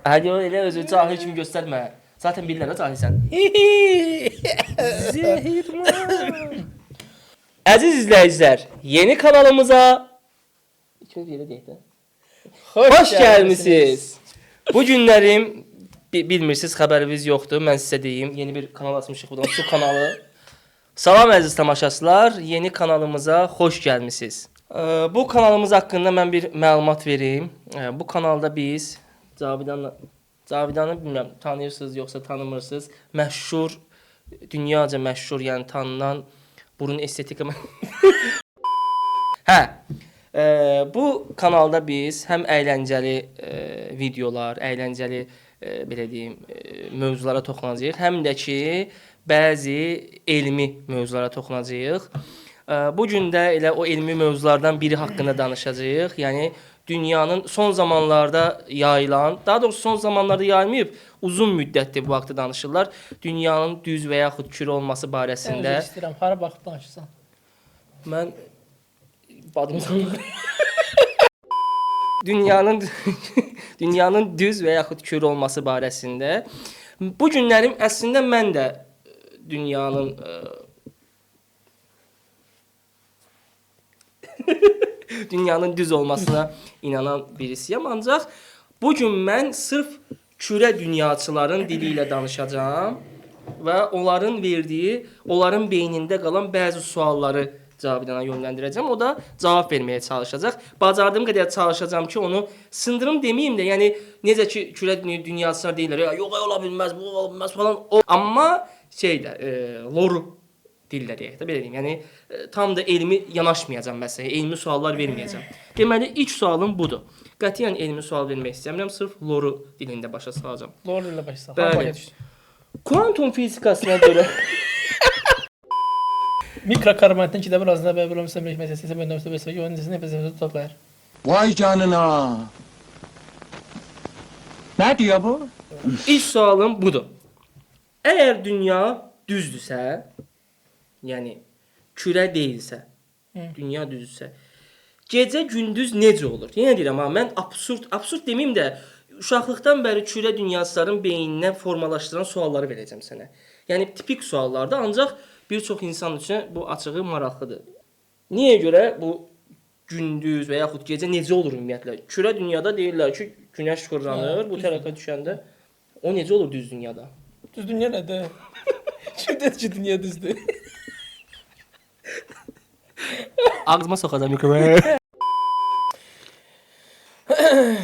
Hadi o elə özü cahil kimi göstərmə. Zaten bilirlər də cahilsən. Zehirman. Əziz izləyicilər, yeni kanalımıza İkimiz bir yerə deyək də. Xoş gəlmisiniz. Bu günlərim bilmirsiniz, xəbəriniz yoxdur. Mən sizə deyim, yeni bir kanal açmışıq buradan, su kanalı. Salam əziz tamaşaçılar, yeni kanalımıza xoş gəlmisiniz. Bu kanalımız haqqında mən bir məlumat verim. Bu kanalda biz Cavidanla Cavidanı bilmirəm tanıyırsınız yoxsa tanımırsınız. Məşhur, dünyaca məşhur, yəni tanınan burun estetika. Hə. Bu kanalda biz həm əyləncəli videolar, əyləncəli belə deyim, mövzulara toxunacağıq, həm də ki bəzi elmi mövzulara toxunacağıq. Bu gün də elə o elmi mövzulardan biri haqqında danışacağıq. Yəni dünyanın son zamanlarda yayılan, daha doğrusu son zamanlarda yayılmayıb, uzun müddətdir bu haqda danışırlar. Dünyanın düz və yaxud kürə olması Mən barəsində. üzr istəyirəm. Hara baxıb danışırsan? Mən badımdan dünyanın düz və yaxud kürə olması barəsində bu günlərim əslində mən də dünyanın dünyanın düz olmasına inanan birisiyəm, ancaq bu gün mən sırf kürə dünyaçıların dili ilə danışacağam və onların verdiyi, onların beynində qalan bəzi sualları Cavidana yönləndirəcəm. O da cavab verməyə çalışacaq. Bacardığım qədər çalışacağam ki, onu sındırım deməyim də, yəni necə ki kürə dünyasılar deyirlər, ya yox ola bilməz, bu ola bilməz falan. O, amma şeydə, loru dillə deyək də, belə deyim. Yəni tam da elmi yanaşmayacağam məsələyə, elmi suallar verməyəcəm. Deməli ilk sualım budur. Qətiyyən elmi sual vermək istəmirəm, sırf loru dilində başa salacağam. Loru ilə başa sal. Bəli. Başa düşdüm. Kuantum fizikasına görə Mikrokarbonatin kitabı razında və bölümsə birləşməsi səbəbdən nefes toplar. Vay canına. Ne diyor bu? İlk sualım budur. Əgər dünya düzdürsə, yəni kürə deyilsə, dünya düzdürsə, gecə gündüz necə olur? Yenə deyirəm ha, mən absurd deməyim də uşaqlıqdan bəri kürə dünyasıların beyninə formalaşdıran sualları verəcəm sənə. Yəni tipik suallardır, ancaq bir çox insan üçün bu açığı maraqlıdır. Niyə görə bu gündüz və yaxud gecə necə olur ümumiyyətlə? Kürə dünyada deyirlər ki, günəş fırlanır, bu tərəfə düşəndə o necə olur düz dünyada? Düz dünya nədir? Kim dedi ki dünya düzdür? Ağzıma soxacam mikrofonu.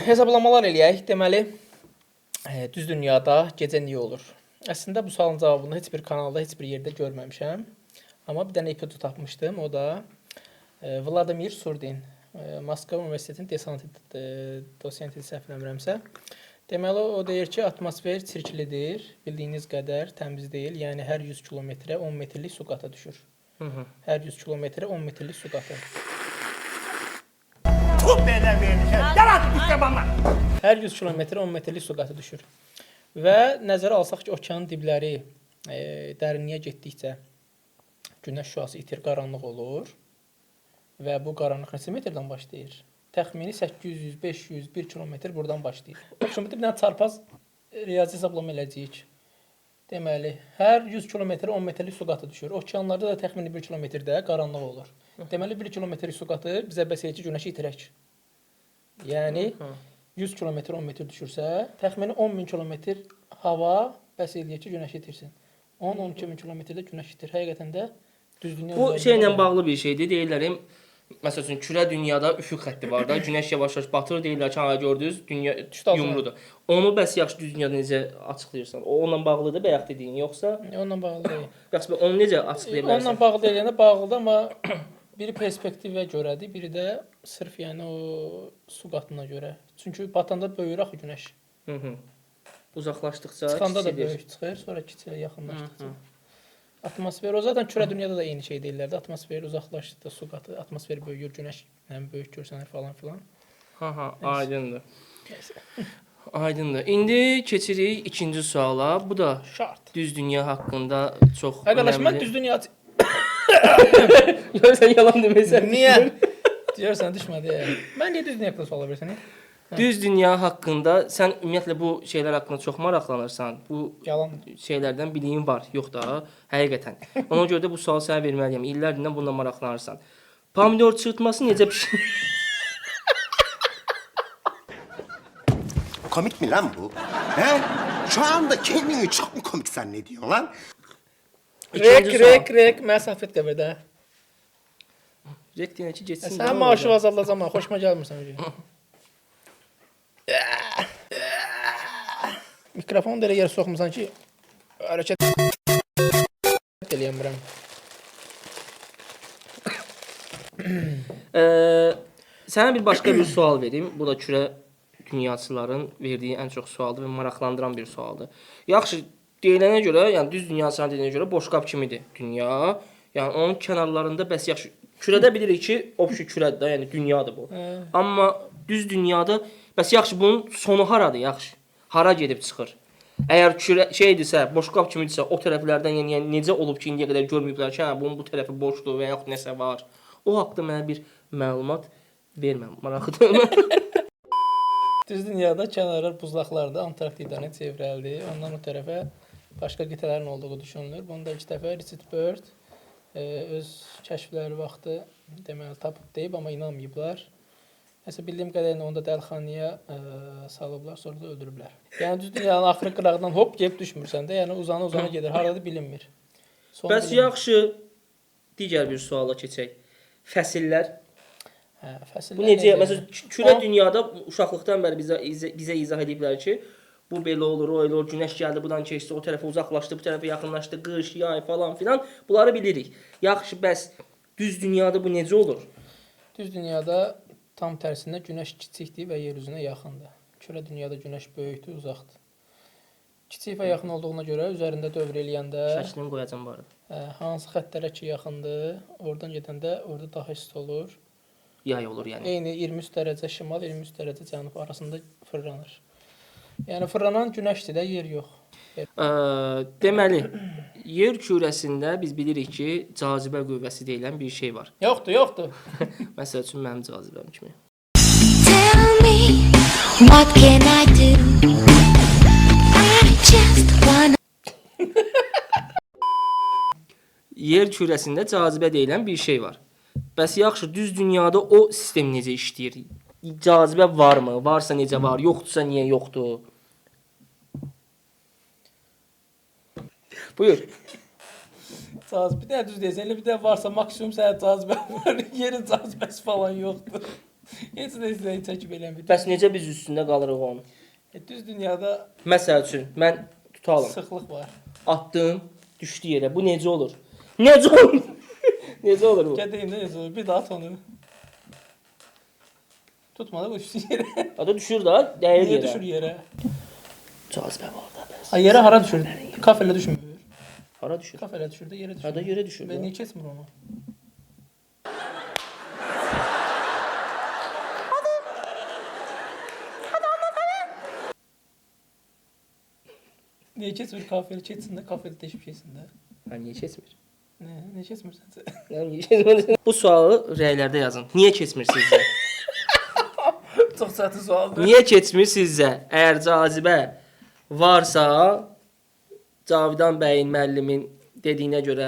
Hesablamalar eləyək. Deməli, düz dünyada gecə niyə olur? Əslində bu sualın cavabını heç bir kanalda, heç bir yerdə görməmişəm. Amma bir dənə ipucu tapmışdım. O da Vladimir Surdin, Moskva Universitetinin dosenti səhv eləmirəmsə. Deməli o deyir ki, atmosfer çirklidir, bildiyiniz qədər təmiz deyil. Yəni hər 100 kilometrə 10 metrlik su qatı düşür. Hər 100 kilometrə 10 metrlik su qatı. Hər 100 kilometrə 10 metrlik su qatı düşür. Və nəzərə alsaq ki, okeanın dibləri dərinliyə getdikcə günəş şüası itir, qaranlıq olur. Və bu qaranlıq neçə metrdən başlayır? Təxmini 800, 500, 1 kilometr buradan başlayır. Şimdi bir dənə çarpaz riyazi hesablama eləyəcəyik. Deməli, hər 100 kilometrə 10 metrlik su qatı düşür. Okeanlarda da təxmini 1 kilometrdə qaranlıq olur. Deməli, 1 kilometr su qatı bizə bəs eləyir ki, günəşi itirək. Yəni 100 kilometr 10 metr düşürsə, təxmini 10 min kilometr hava bəs eləyir ki, günəşi itirsin. 10-12 min kilometrdə günəş itir. Həqiqətən də düz dünya Bu üzərində şeylə bağlı bir şeydir. Deyirlər, məsəl üçün kürə dünyada üfüq xətti var da, günəş yavaş-yavaş batır, deyirlər ki, ha gördünüz, dünya Düşdü altına. yumrudur. Onu bəs yaxşı düz dünyada necə açıqlayırsan? O onunla bağlıdır bayaq dediyin, yoxsa Onunla bağlı deyil. yoxsa onu necə açıqlaya bilərsən? Onunla bağlı deyəndə bağlıdır, amma biri perspektivə görədir, biri də sırf yəni o su qatına görə. Çünki batanda böyüyür axı günəş. Hı. Uzaqlaşdıqca Çıxanda da kiçilir. böyük çıxır, sonra kiçilir yaxınlaşdıqca. Atmosfer o zaten kürə dünyada da eyni şey deyirlər də. Atmosfer uzaqlaşdıqca su qatı, atmosfer böyüyür, günəş həm böyük görsənir falan filan. Ha, aydındır. Aydındır. İndi keçirik ikinci suala. Bu da Şart. düz dünya haqqında çox Arkadaş mən önəmli. düz dünya Sən yalan deməsən. Niyə? Deyirsən düşmədi. Mən niyə düz dünya haqqında sual verirsən? Düz dünya haqqında sən ümumiyyətlə bu şeylər haqqında çox maraqlanırsan. Bu Yalan. şeylərdən biliyin var, yox da, həqiqətən. Ona görə də bu sualı sənə verməliyəm. İllərdir bununla maraqlanırsan. Pomidor çırpması necə pişir? Komik mi lan bu? He? Şu anda kendini çok mu komik zannediyorsun lan? Rek, İkinci sual. rek, rek. Mən səhv etdim bir də. Rek deyən ki, getsin. Sənin maaşı azaldacam ha, xoşuma gəlmirsən ki. Mikrofonu da elə yerə soxmusan ki, hərəkət eləyəmirəm. Sənə bir başqa bir sual verim. Bu da kürə dünyaçıların verdiyi ən çox sualdır və maraqlandıran bir sualdır. Yaxşı, deyilənə görə, yəni düz dünyaçıların dediyinə görə boşqab kimidir dünya. Yəni onun kənarlarında bəs yaxşı kürədə bilirik ki, obşi kürədir də, yəni dünyadır bu. Amma düz dünyada bəs yaxşı bunun sonu haradır yaxşı? Hara gedib çıxır? Əgər kürə şeydirsə, boşqab kimidirsə, o tərəflərdən yəni necə olub ki, indiyə qədər görməyiblər ki, hə, bunun bu tərəfi boşdur və yaxud nəsə var. O haqqda mənə bir məlumat vermə, maraqlıdır. Düz dünyada kənarlar buzlaqlardır, Antarktidanı çevrəldi. Ondan o tərəfə başqa qitələrin olduğu düşünülür. Bunu da ilk dəfə Richard Byrd öz kəşfləri vaxtı deməli tapıb deyib, amma inanmayıblar. Nəsə bildiyim qədərilə onu da dəlxanaya salıblar, sonra da öldürüblər. Yəni düz dünyanın axırı qırağından hop gəlib düşmürsən də, yəni uzana uzana gedir. Haradadır bilinmir. Sonu Bəs bilinmir. yaxşı, digər bir suala keçək. Fəsillər. Hə, fəsillər Bu necə? Məsələn, kürə O- dünyada uşaqlıqdan bəri bizə izah ediblər ki, bu belə olur, o elə olur, günəş gəldi, budan keçdi, o tərəfə uzaqlaşdı, bu tərəfə yaxınlaşdı, qış, yay falan filan. Bunları bilirik. Yaxşı, bəs düz dünyada bu necə olur? Düz dünyada tam tərsinə günəş kiçikdir və yer üzünə yaxındır. Kürə dünyada günəş böyükdür, uzaqdır. Kiçik və yaxın olduğuna görə üzərində dövr eləyəndə Şəklini qoyacam bu arada. Hansı xəttlərə ki yaxındır, oradan gedəndə orada daha isti olur. Yay olur yəni. Eyni 23 dərəcə şimal, 23 dərəcə cənub arasında fırlanır. Yəni fırlanan günəşdir də, yer yox. Deməli, yer kürəsində biz bilirik ki, cazibə qüvvəsi deyilən bir şey var. Yoxdur, yoxdur. Məsəl üçün mənim cazibəm kimi. Tell me, what can I do? I just wanna. Yer kürəsində cazibə deyilən bir şey var. Bəs yaxşı, düz dünyada o sistem necə işləyir? Cazibə varmı? Varsa necə var? Yoxdursa niyə yoxdur? Buyur. Cazibə, bir dənə düz deyirsən, elə bir dənə varsa maksimum sənə cazibə var. Yerin cazibəsi falan yoxdur. Heç nə izləyib çəkib eləmir. Bəs necə biz üstündə qalırıq onun? Düz dünyada Məsəl üçün mən tutalım. sıxlıq var. Atdım, düşdü yerə. Bu necə olur? Necə olur? Necə olur bu? Gəl deyim də necə olur. Bir daha at onu. Tutmadı bu düşdü yerə. Ada düşür da, dəyir Niyə yerə. düşür yerə? Cazibə var da bəs. Ha yerə hara düşür? Kafelə düşmür. Hara düşür? Kafelə düşür də yerə düşür. Hara yerə düşür. Və da. niyə keçmir onu? Niyə keçmir kafel? Keçsin də kafel deşib keçsin də. Ha, niyə keçmir? Nə? Niyə keçmir səncə? Nə niyə keçmir? Bu sualı rəylərdə yazın. Niyə keçmir sizcə? Çox çətin sualdır. Niyə keçmir sizcə? Əgər cazibə varsa, Cavidan bəyin müəllimin dediyinə görə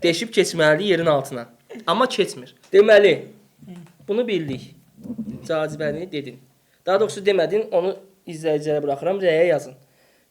deşib keçməlidir yerin altına. Amma keçmir. Deməli, bunu bildik. Cazibəni dedin. Daha doğrusu demədin, onu izləyicilərə buraxıram, rəyə yazın.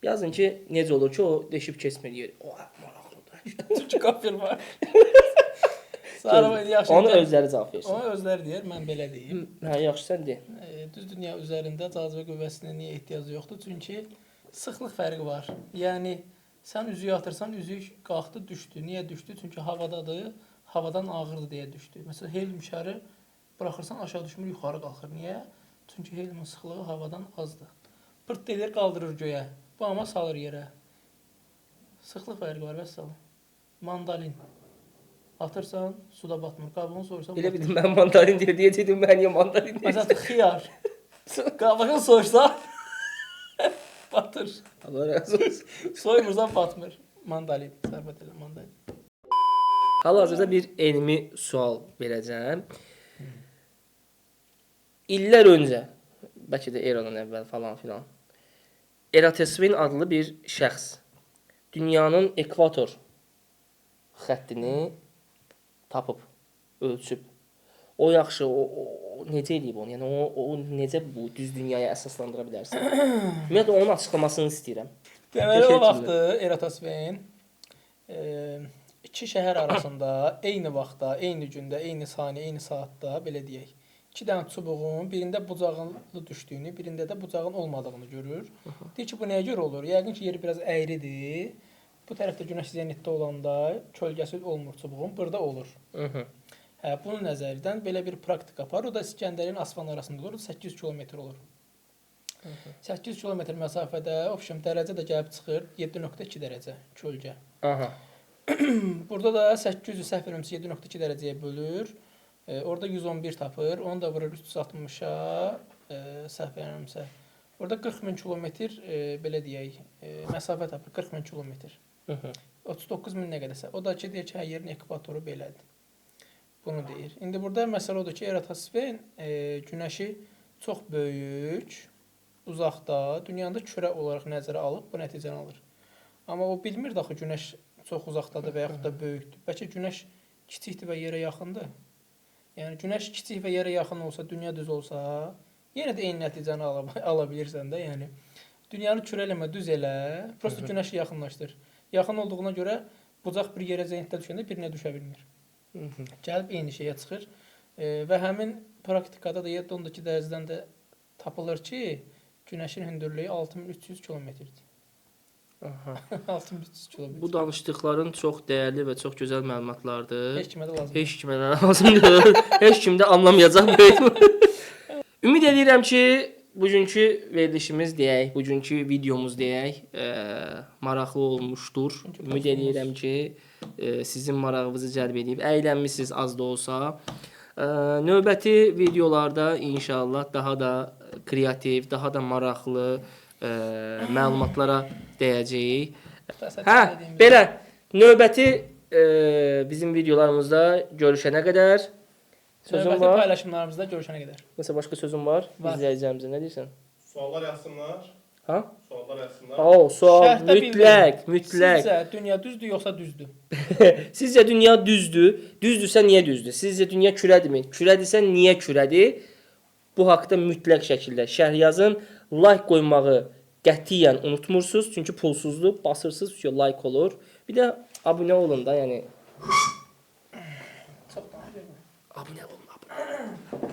Yazın ki, necə olur ki, o deşib keçmir yeri. O, maraqlıdır. Çünki kafel var. Sarı yaxşı. Onu özləri cavab versin. Onu özləri deyir, mən belə deyim. Hə, yaxşı sən de. Düz dünya üzərində cazibə qüvvəsinə niyə ehtiyacı yoxdur? Çünki sıxlıq fərqi var. Yəni sən üzüyü atırsan, üzük qalxdı, düşdü. Niyə düşdü? Çünki havadadır, havadan ağırdır deyə düşdü. Məsələn, helium şarı buraxırsan aşağı düşmür, yuxarı qalxır. Niyə? Çünki heliumun sıxlığı havadan azdır. Pırt eləyir, qaldırır göyə. Bu amma salır yerə. Sıxlıq fərqi var, vəssalam. Mandalin. Atırsan, suda batmır. Qabığını soyursan, Elə batır. bildim mən mandalin deyir deyə dedim mən niyə mandalin deyirsən? Məsələn, xiyar. Qabığını soyursan, batır. Allah razı olsun. Soymursan batmır. Mandalin. Sərbəst elə mandalin. Hal-hazırda bir elmi sual verəcəm. İllər öncə Bəlkə də eradan əvvəl falan filan. Eratosfen adlı bir şəxs dünyanın ekvator xəttini tapıb, ölçüb. O yaxşı, o necə eləyib onu? Yəni o necə bu düz dünyaya əsaslandıra bilərsən? Ümumiyyətlə onun açıqlamasını istəyirəm. Deməli o Təşəkkürlər. vaxtı Eratosfen iki şəhər arasında eyni vaxtda, eyni gündə, eyni saniyə, eyni saatda belə deyək. İki dənə çubuğun birində bucağınlı düşdüyünü, birində də bucağın olmadığını görür. Deyir ki, bu nəyə görə olur? Yəqin ki, yeri biraz əyridir. Bu tərəfdə günəş zenitdə olanda kölgəsi olmur çubuğun, burada olur. Hə, bunu nəzərdən belə bir praktika apar. O da İsgəndərin Asvan arasında olur. 800 kilometr olur. 800 kilometr məsafədə, opşum dərəcə də gəlib çıxır 7.2 dərəcə kölgə. Aha. Burada da 800-ü səhv eləmirəmsə 7.2 dərəcəyə bölür. Orada 111 tapır. Onu da vurur 360-a, səhv eləmirəmsə. Orada 40 min kilometr belə deyək, məsafə tapır 40 min kilometr. 39 min nə qədərsə. O da ki, deyir ki, hə, yerin ekvatoru belədir. Bunu deyir. İndi burada məsələ odur ki, Eratosfen günəşi çox böyük, uzaqda, dünyanı da kürə olaraq nəzərə alıb bu nəticəni alır. Amma o bilmirdi axı günəş çox uzaqdadır və yaxud da böyükdür. Bəlkə günəş kiçikdir və yerə yaxındır. Yəni günəş kiçik və yerə yaxın olsa, dünya düz olsa, yenə də eyni nəticəni ala bilirsən də, yəni. Dünyanı kürə eləmə, düz elə, prosta günəşi yaxınlaşdır. Yaxın olduğuna görə bucaq bir yerə zenitdə düşəndə birinə düşə bilmir. Gəlib eyni şeyə çıxır. Və həmin praktikada da 7.2 dərəcədən də tapılır ki, günəşin hündürlüyü 6300 kilometrdir. Aha. 6300 kilometr. Bu danışdıqların çox dəyərli və çox gözəl məlumatlardır. Heç kimə də lazım. Heç kimə də lazım deyil. Heç kim də anlamayacaq böyük. Ümid edirəm ki, bugünkü verilişimiz deyək, bugünkü videomuz deyək, maraqlı olmuşdur. Çünki Ümid edirəm ki, sizin marağınızı cəlb edib, əylənmisiniz az da olsa. Növbəti videolarda inşallah daha da kreativ, daha da maraqlı məlumatlara dəyəcəyik. Hə, belə növbəti bizim videolarımızda görüşənə qədər sözüm Növbəti var. paylaşımlarımızda görüşənə qədər. Nəsə başqa sözün var? Var. İzləyicilərimizə nə deyirsən? Suallar yazsınlar. Ha? Suallar yazsınlar. O, sual Şərhdə mütləq, bildirin. mütləq. Sizcə dünya düzdür yoxsa düzdür? Sizcə dünya düzdür? Düzdürsə niyə düzdür? Sizcə dünya kürədirmi? Kürədirsə niyə kürədir? Bu haqda mütləq şəkildə şərh yazın. Like qoymağı qətiyyən unutmursunuz. Çünki pulsuzdur. Basırsınız, like olur. Bir də abunə olun da, yəni Çox danışırım. abunə olun, abunə.